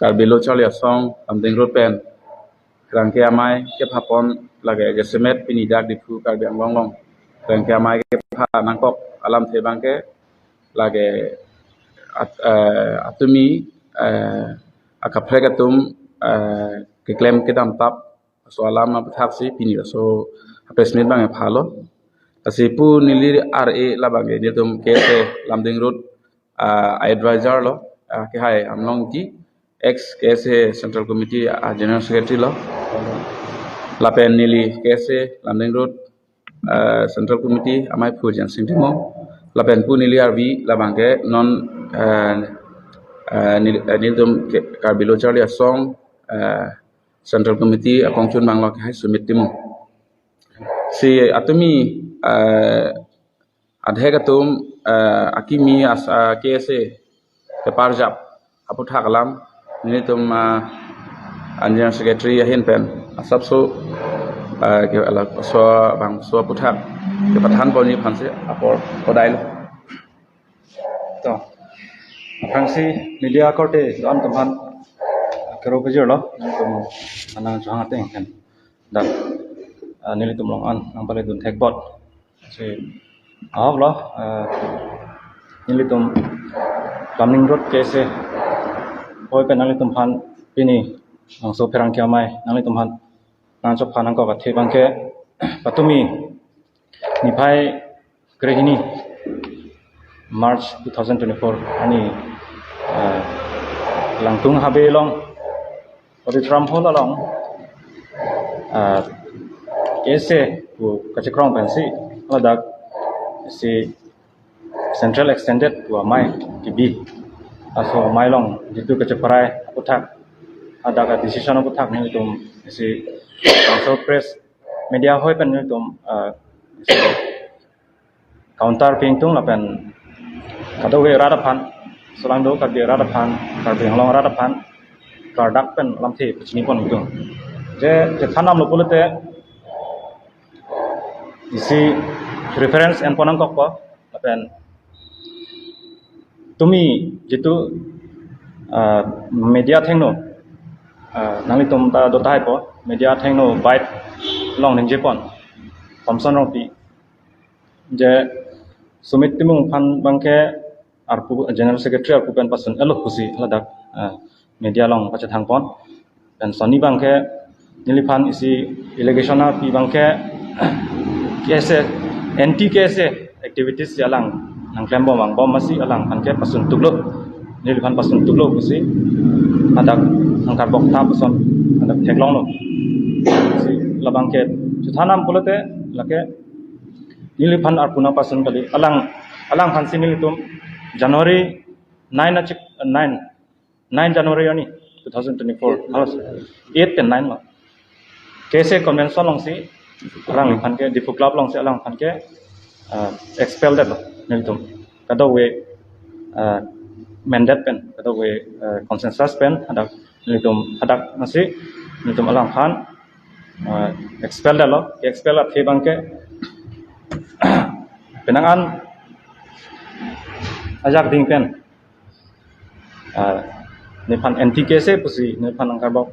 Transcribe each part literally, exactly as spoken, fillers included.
Karbi Lo Charli Asong Lumding Road pen pherangke amei kepha pon lake jasemet pini dak Diphu Karbi Anglong along pherangke amei kepha nangkok alamthe abangke lake at, eh, atumi eh, akaprek atum eh, keklem kedam tap aso alam aphuthak si pini aso press meet abang phalo. Lasi pu neli R A labangke nelitum K S A Lumding Road ah, advisor lo, ah, Kehai Amlong Ingti, ex K S A Central Committee ah, General Secretary lo. Lapen neli K S A Lumding Road ah, Central Committee amei phu Jensing Timung. Lapen pu neli R V labangke non ah, ah, neli, ah, nelitum ke Karbi Lo Charli Asong ah, Central Committee akongchun abang lo Kehai Sumit Timung. Si atumi ah, adhek atum ah, akimi as ah, K S A keparjap aphuthak alam nelitum ah, General Secretary ahin pen asapso ah, ke ala so bangso aphuthak kepathan pon neliphan si apor kodai lo. To. Aphrangsi media korte do-an atum aphan kero pajirlo, nangtum anang johang ateng kan. Dak ah, nelitum along an nangpale dun thek apot si ahok lo ah, nelitum Lumding Road K S A ahoi pen nanglitum aphan pini nangso pherangke amei nanglitum aphan nangchok phan nangkok athe abangke patumi niphai krehini March two thousand twenty-four arni ah, Langtung Habe along Auditorium Hall along ah, K S A pu kachekrong pensi ladak si Central Extended pu amei kebi aso amei along jitu kacheparai aphuthak adak a decision aphuthak nelitum si council press media ahoi pen nelitum ah, counter pi ingtung lapen kadokave rat aphan, solangdo Karbi rat aphan, Karbi Anglong rat aphan klardak pen lamthe pachini pon ingtung. Je chethan damlo pulote isi reference en pon nangkokpo lapen tumi jitu ah, media athengno ah, nanglitum ta dotaipo media athengno bike along ningje pon Thomson Rongpi je Sumit Timung aphan abangke arpu General Secretary arpu pen pasun elo pusi ladak ah, media along pachethang pon. Pen sonni abangke neliphan isi allegation api abangke K S A, anti K S A activities si alang nangklem bom angbong masi alangphan ke pasun tuklo. Neliphan pasun tuklo pusi hadak angkar bok ta pasun hadak theklonglo. Si labangke chethan dam pulote lake neliphan arpu nangpasun kali alang alangphan si nelitum January nine achik nine nine January arni two thousand twenty-four. Halo, eight pen nine lo. K S A convention alongsi alangphan ke Diphu Club alongsi alangphan ke ah, expel detlo nelitum. Kadokave ah, mandate pen, kadokave ah, consensus pen hadak nelitum hadak masi nelitum alangphan ah, expel detlo. Expel athe abangke penang an ajak ding pen ah, nephan anti K S A pusi nephan angkar bok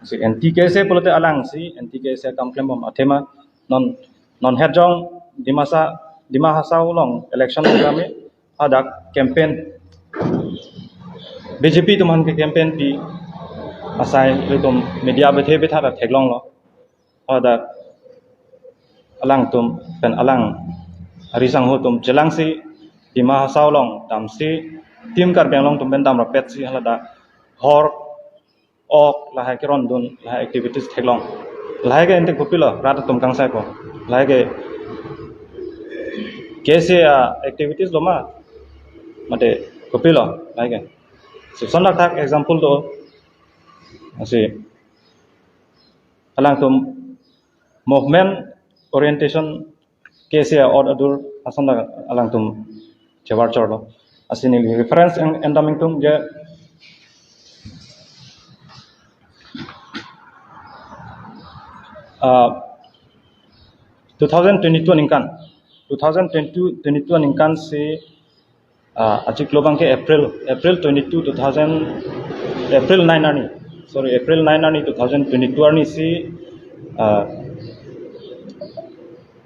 si anti K S A pulote alangsi anti K S A akam klem bom athema non non het jong Dimasa Dima Hasao along election kami hadak campaign B J P atum aphan ke campaign pi asai nelitum media bethe betha ta theklonglo. Hadak alangtum pen alang ari sangho atum chelangsi Dima Hasao along damsi Team Karbi Anglong atum pen dam rapetsi haladak hor ok lahai kerondun lahai activities theklong. Lahai ke ente kopilo rat atum kangsai ko. Lahai ke K S A activities lo ma mate kopilo lahai ke. Sipson dak thak example do asi alangtum movement orientation K S A ot adur ason dak alangtum chevar chorlo. Asi neli reference en, en dam ingtung je ah, two thousand twenty-two aningkan, two thousand twenty-two aningkan si ah, achiklo abangke April, April twenty-two, two thousand April nine arni, sorry, April nine arni two thousand twenty-two arni si, uh,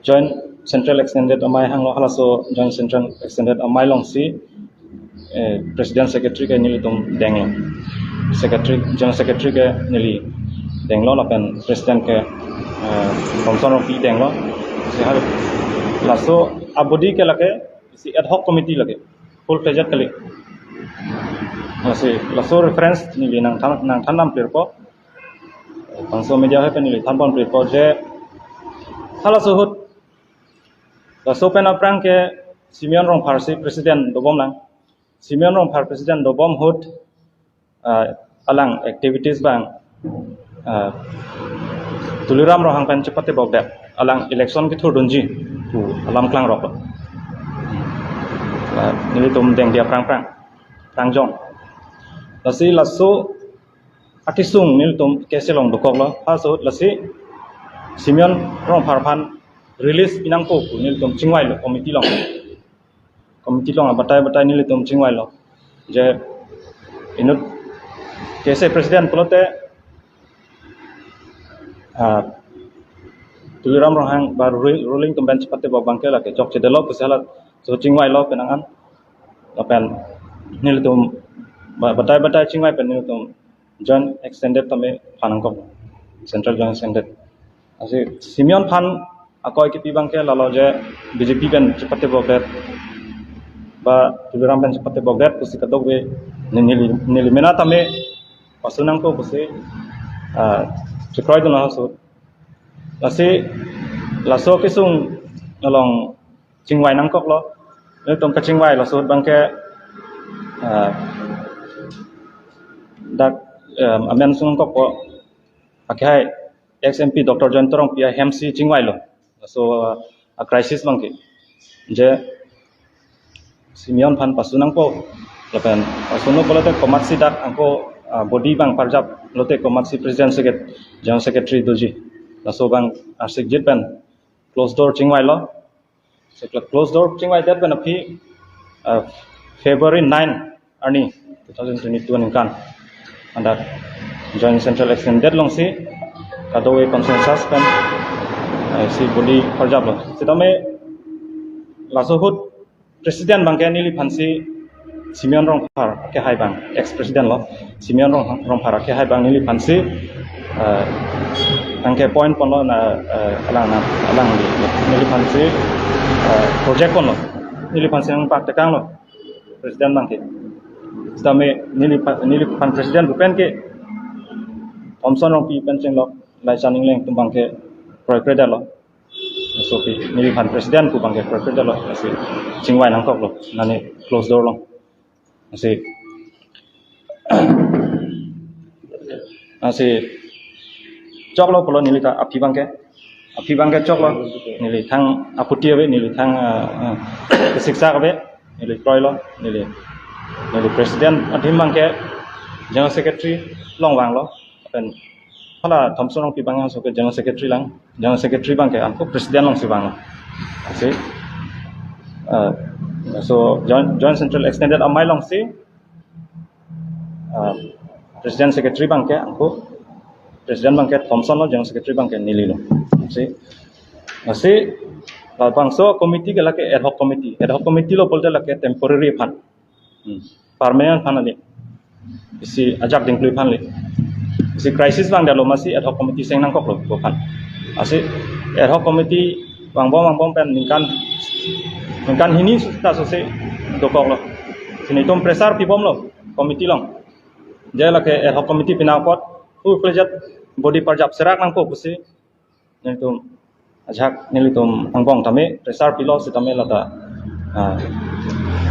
Joint Central Extended amei hanglo, halaso Joint Central Extended amei along si, eh, President Secretary ke nelitum denglo. Secretary, General Secretary ke neli denglo lapen President ke, eh, Thomson Rongpi denglo. Si hal laso a-body ke lake, si ad hoc committee lake, full fledged kali. Lasi, laso reference neli nangthan, nangthan dam pirpo. Bangso media hai pen neli thanpon pirpo je, halaso ahut, laso pen aphrang ke Simeon Rongphar si President dobom lang. Simeon Rongphar President dobom ahut, ah, alang activities abang, ah, Tuliram Ronghang pen chepatebokdet, alang election kethurdunji pu alam klangroklo. Ah, nelitum dengdi aphrang phrang, prangjong. Lasi laso akesung nelitum KSA along dokoklo. Halaso ahut lasi Simeon Rongphar aphan release pinangpo pu nelitum chingvailo committee along. Committee along abatai batai nelitum chingvailo je inut KSA President pulote, ah, Tuliram Ronghang ba ruling, ruling atum pen chepatebok abangke lake chokchedetlo pusi halaso chingvailo penang an. Lapen nelitum ba-, batai batai chingvai pen nelitum Joint Extended tame phan nangkok, Central Joint Extended. Lasi Simeon aphan akoi kipi abangke lalo je BJP pen chepatebokdet ba Tuliram pen chepatebokdet pusi kadokave ne-, neli, neli mena tame pasu nangpo pusi, ah, chekroidun laso ahut. Lasi laso akesung along chingvai nangkoklo. Nelitum kachingvai laso ahut abangke, ah, dak, em, amen sung nangkokpo, akehai ex MP Doctor Jayanta Rongpi ahem si chingvailo. So, ah, a-crisis abangke je Simeon aphan pasu nangpo, lapen pasunon pulote komatsi dak angko, ah, body abang parjap lote komatsi President Secret-, General Secretary doji, laso abang arsikjit pen closed door chingvailo. Setelah closed door chingvaidet pen aphi, ah, February nine arni two thousand twenty-two aningkan andak Joint Central Extended alongsi kadokave consensus pen, ah, si body parjaplo. Sitame laso ahut President abangke neliphan si Simeon Rongphar akehai abang, ex President lo, Simeon Rong-, Rongphar akehai abang neliphan si, eh, nangke-appoint ponlo na, eh, alang na, alang di, neliphan si, eh, project ponlo, neliphan si nangpaktekanglo President abangke. Sitame neliphan, neliphan President pu pen ke Thomson Rongpi pen chenglok Laichan Engleng atum abangke kroikredetlo. Laso pi neliphan President pu abangke kroikredetlo, lasi chingvai nangkoklo, nani closed door along. Lasi, lasi choklo pulo neli ta aphi abangke, aphi abangke choklo, neli thang aphuti ave, neli thang, ah, ah, siksa ave, neli kroilo, neli, neli President adim abangke General Secretary along vanglo. Lapen hala Thomson Rongpi abang laso ke General Secretary lang. General Secretary abangke angko President alongsi vang. Lasi, eh, so Joint, Joint Central Extended amei alongsi, eh, President Secretary abangke angko, President abangke Thomson lo, General Secretary abangke nelilo. Lasi, lasi labangso committee ke lake ad hoc committee. Ad hoc committee lo pulote lake temporary aphan. Hmm. Permanent aphan kali. Isi ajak dingklui aphan kali. Isi crisis vangdetlo masi ad hoc committee seng nangkoklo pu aphan. Lasi ad hoc committee vangbom vangbom pen ningkan, ningkan hini ta sosi dokoklo. Si nelitum pressure pibomlo committee along je lake ad hoc committee pinang apot full fledged body parjap serak nangpo pusi nelitum ajak nelitum angbong tame pressure pilo sitame lata, ah,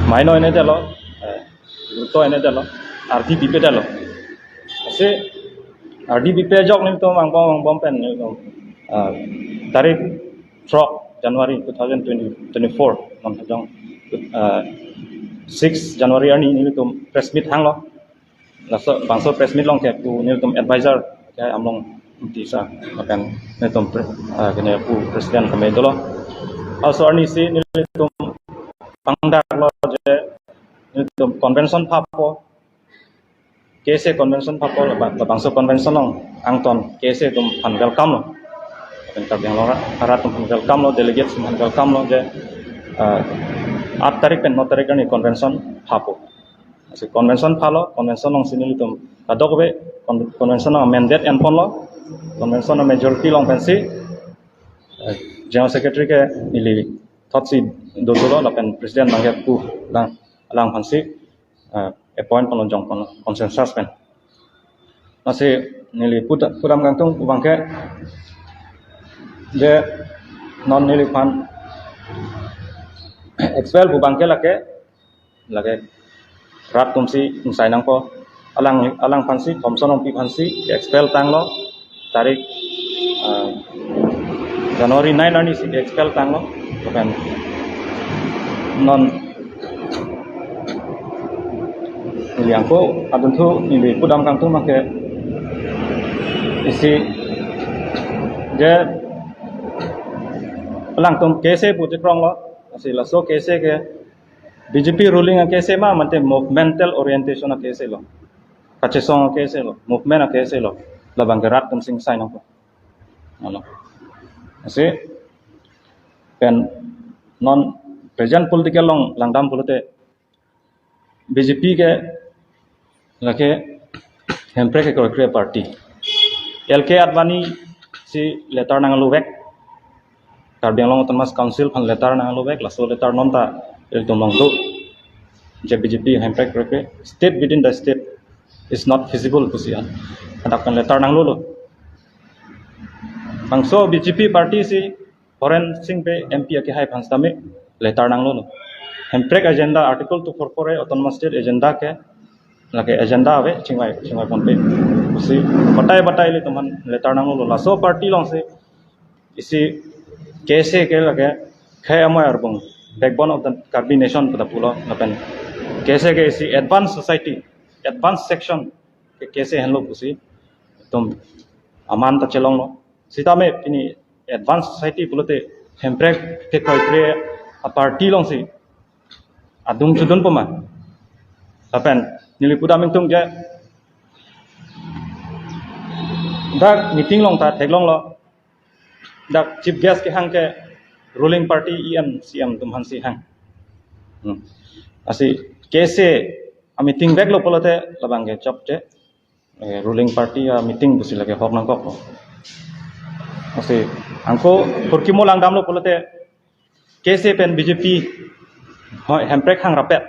maino enedetlo, eh, guruto enedetlo, ardi bipedetlo. Lasi ardi bipe ajok nelitum angbong angbong pen nelitum, ah, tarik throk January two thousand twenty, twenty-four, non hajong, ah, six January arni nelitum press meet hanglo. Laso bangso press meet along ke pu nelitum advisor ke Amlong Ingti sir, lapen nelitum pre-, ah, kene pu President kami dolo. Also arni si nelitum pangdaklo je nelitum convention papo. K S A convention phapo, labang, labangso convention along angton K S A atum aphan welcome lo. Lapen Karbi Anglong arat, arat atum aphan welcome lo, delegates atum aphan welcome lo je, eh, aat tarik pen no tarik arni convention phapo. Lasi convention phalo, convention alongsi nelitum kadokave con-, convention along mandate enponlo, convention along majority along pensi, eh, General Secretary ke neli thotsi dodulo lapen President abangke pu lang, alangphansi, eh, appoint ponlo, jongponlo, consensus pen. Lasi neli put-, pudam kangtung abangke je non neliphan expel pu abangke lake, lake rat atumsi ingsai nangpo. Alang, alangphansi, Thomson Rongpi aphansi expel tanglo, tarik, ah, January nine arnisi expel tanglo. Lapen non neli angko adunthu neli pudam kangtung abangke isi je alangtum K S A pu chekronglo, lasi laso K S A ke B J P ruling a-K S A ma, mate movemental orientation a-K S A lo. Kachesong a-K S A lo, movement a-K S A lo. Labangke rat atumsi ingsai nangpo. Alo. Lasi pen non present political along langdam pulote B J P ke lake hemprek kekroikre party. L K Advani si letter nangluvek. Karbi Anglong Autonomous Council aphan letter nangluvek, laso letter non ta ilitum along do. Je B J P hemprek kekroikre, state within the state is not feasible pusi an. Hadak pen letter nanglulo. Bangso B J P party si Horen Sing Bey M P akehai aphan sitame letter nanglulo. Hemprek agenda, Article two four four A autonomous state agenda ke, lake agenda ave, chingvai, chingvai ponpe pusi batai batai ilitum aphan letter nanglulo. Laso party alongsi isi K S A ke lake khei amoi arbung, backbone of the Karbi nation pu ta pulo, lapen K S A ke isi advanced society, advanced section ke K S A henlo pusi itum aman ta chelonglo. Sitame pini advanced society pulote hemprek kekroikre a-party alongsi adung chodunpo ma. Lapen neli pudam ingtung je dak meeting along ta theklonglo. Dak chief guest kehang ke ruling party E M, C M atum aphansi hang. Hmm. Lasi K S A a-meeting veklo pulote labangke chokche, eh, ruling party a-meeting pusi lake hok nangkoklo. Lasi angko phurkimo langdamlo pulote K S A pen B J P, hoi, hemprek hang rapet.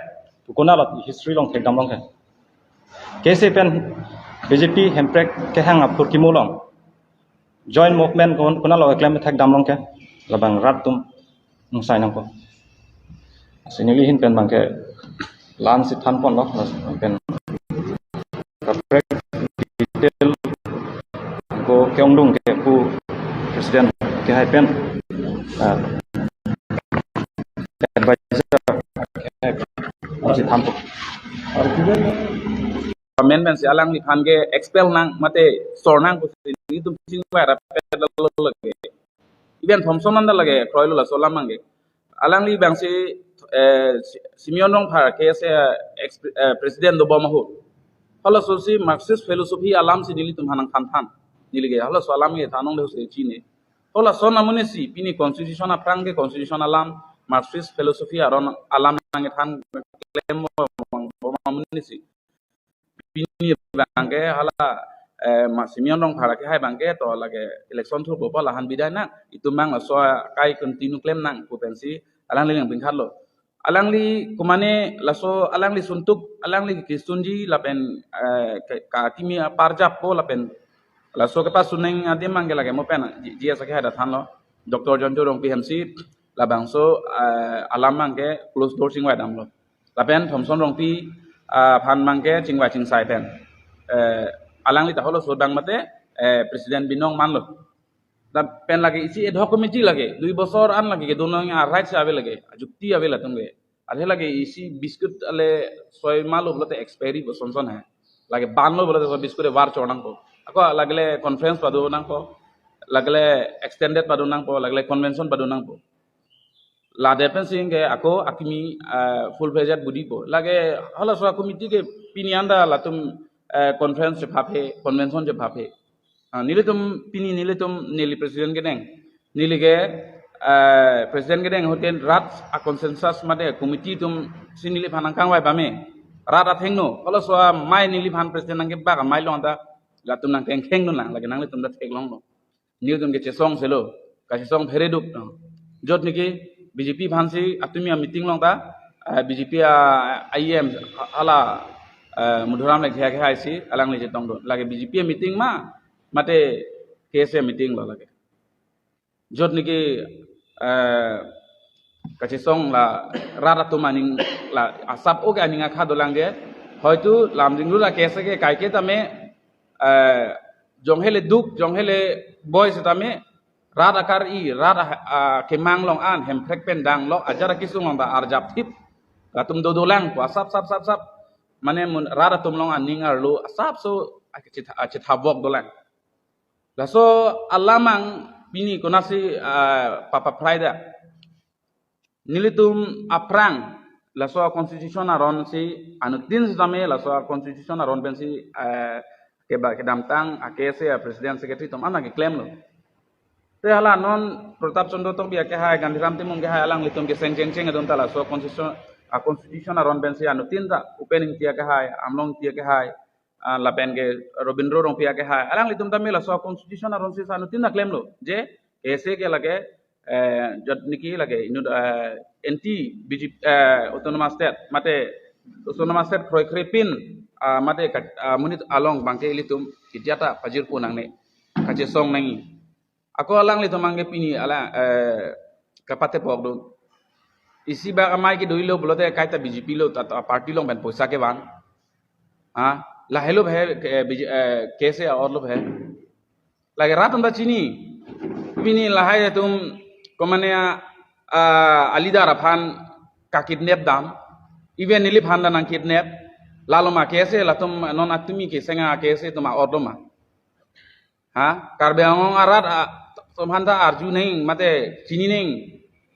Konatlo history along thekdam longke, K S A pen B J P hemprek kehang aphurkimo along joint movement kon-, konatlo keklem thekdam longke, labang rat atum ingsai nangpo. Lasi neli ahin pen abangke la-ansi thanponlo, lapen kaprek detail ko ke-ongdung ke pu President akehai pen, ah, advisor akehai pen si thanpo. Amen, amen si alangliphan ke expel nang mate sor nang pusi nelitum chingvai rapet lo lake. Even Thomson anta lake kroilo laso alam abangke. Alangli abangsi, eh, Si-, Simeon Rongphar K S A ex, eh, president dobom ahut, halaso si Marxist philosophy alam si nelitum aphan nangthanthan. Neli ke halaso alam ke than-ong le si chini. Halaso amonit si pini constitution aphrang ke constitution alam, Marxist philosophy aron alam nangthan klembom amonit si pini abangke hala, eh, ma Simeon Rongphar akehai abangke to lake election thurpo pu lahan bidai nang, itum abang laso akai continue klem nang pu pensi alangli nangpingkhatlo. Alangli komane laso alangli suntuk, alangli kistunji lapen, eh, ke-, ka kimi aparjappo lapen laso kepasuneng adim abangke lake mo pen G-, G S akehai ta thanlo, Doctor John Cho Rongpi aphansi labangso, eh, alam abangke close door chingvai damlo. Lapen Thomson Rongpi, ah, aphan abangke chingvai chingsai pen, eh, alangli ta halaso dang mate, eh, President binong manlo. Lapen lake isi ad hoc committee lake, dui bosor an lake kedun nang a-right si ave lake, ajukti ave latum ke. Athe lake isi biscuit ale soi malo pulote expiry bosonson hai. Lake banlo pulote so biscuit evar chor nangpo. Ako lake le conference pado nangpo. Lake le extended pado nangpo, lake le convention pado nangpo. Ladak pensi ke ako akimi, eh, full fledged body po. Lake halaso a-committee ke pini anta latum, eh, conference chephaphe, convention chephaphe. Ah, nelitum pini nelitum neli president kedeng. Neli ke, eh, president kedeng ahut ke rat a-consensus mate committee atum si neliphan nangkangvai pame. Rat athengno. Halaso amei neliphan president nangkebak amei along ta latum nangthengthengdun lang, lake nanglitum ta theklonglo. Nelitum kechesong selo, kachesong phereduk no. Jot niki B J P aphansi atumi a-meeting along ta, eh, B J P a-, I M hala, eh, Madhuram Lekhia kehai si alangli chetongdun. Lake B J P a-meeting ma, mate K S A meeting lo lake. Jot niki, eh, kachesong la rat atum aning la asap oke aning akha dolang ke. Hoitu lamdinglu la K S A ke kaike tame, eh, jong hele duk, jong hele boi setame, rat akar-i, rat ah, ah, kemang along an, hemprek pen danglo, ajar akisung along ta arjap thip. Latum dodolang, ko asap, sap, sap, sap. Mane mun rat atum along aning arlo, asapso, ah, chitha-, ah, chithabok dolang. Laso alamang pini konatsi, ah, papa prai da. Nelitum aphrang, laso constitution aron si anuttin setame, laso constitution aron pensi, eh, keba kedamtang, a-K S A, a-president secretary atum an keklemlo. Te hala non Pratap Chandra Tokbi akehai, Gandhiram Timung kehai, alanglitum keseng chengcheng atum ta laso constitution, a-constitution aron pensi anuttin ta, Bhupen Engti akehai, Amlong Engti akehai, ah, lapen ke Rabindra Rongpi akehai. Alanglitum tame laso constitution aron si anuttin ta klemlo. Je, K S A ke lake, eh, jot niki lake, inut, eh, anti B J P, eh, autonomous state, mate autonomous state kroikre pin, ah, mate ka-, ah, monit along abangke ilitum kedia ta pajirpo nangne. Kachesong nangji. Ako alanglitum abangke pini ala, eh, kapatepok do. Isi bak amei kedoilo pulote kaita B J P lo, ta, ta party along pen poisa kevang. Ha? Lahelo he, eh, B J, eh, K S A a-orlo he. Lake rat atum ta chini. Pini lahai atum komane a, a, a-leader aphan kakidnap dam. Even neliphan ta nangkidnap. Lalo ma K S A latum non atumi keseng a-K S A atum a-orlo ma. Ha? Karbi Anglong arat a, atum aphan ta arju nang, mate chini nang.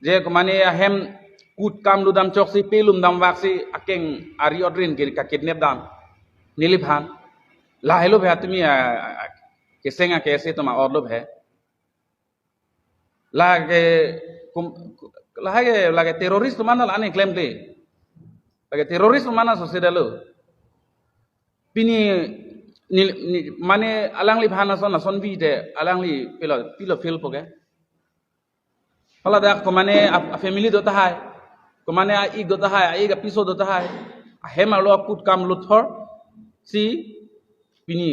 Je komane ahem kut kam lutdam choksi pelum damvak si akeng ari odrin ke kakidnap dam. Neliphan. Lahelo he atumi a, a, a, keseng a-K S A atum a-orlo he. Lake kum-, lake, lake terrorist atum an la ani klemkle. Lake terrorist atum an sose dalo. Pini ni, ni, mane alangliphan ason ason bide, alangli pilo, pilo fail po ke. Hala dak komane a, a-family do tahai. Komane a-ik do tahai, a-ik apiso do tahai. Ahem arlo akut kam luthor si pini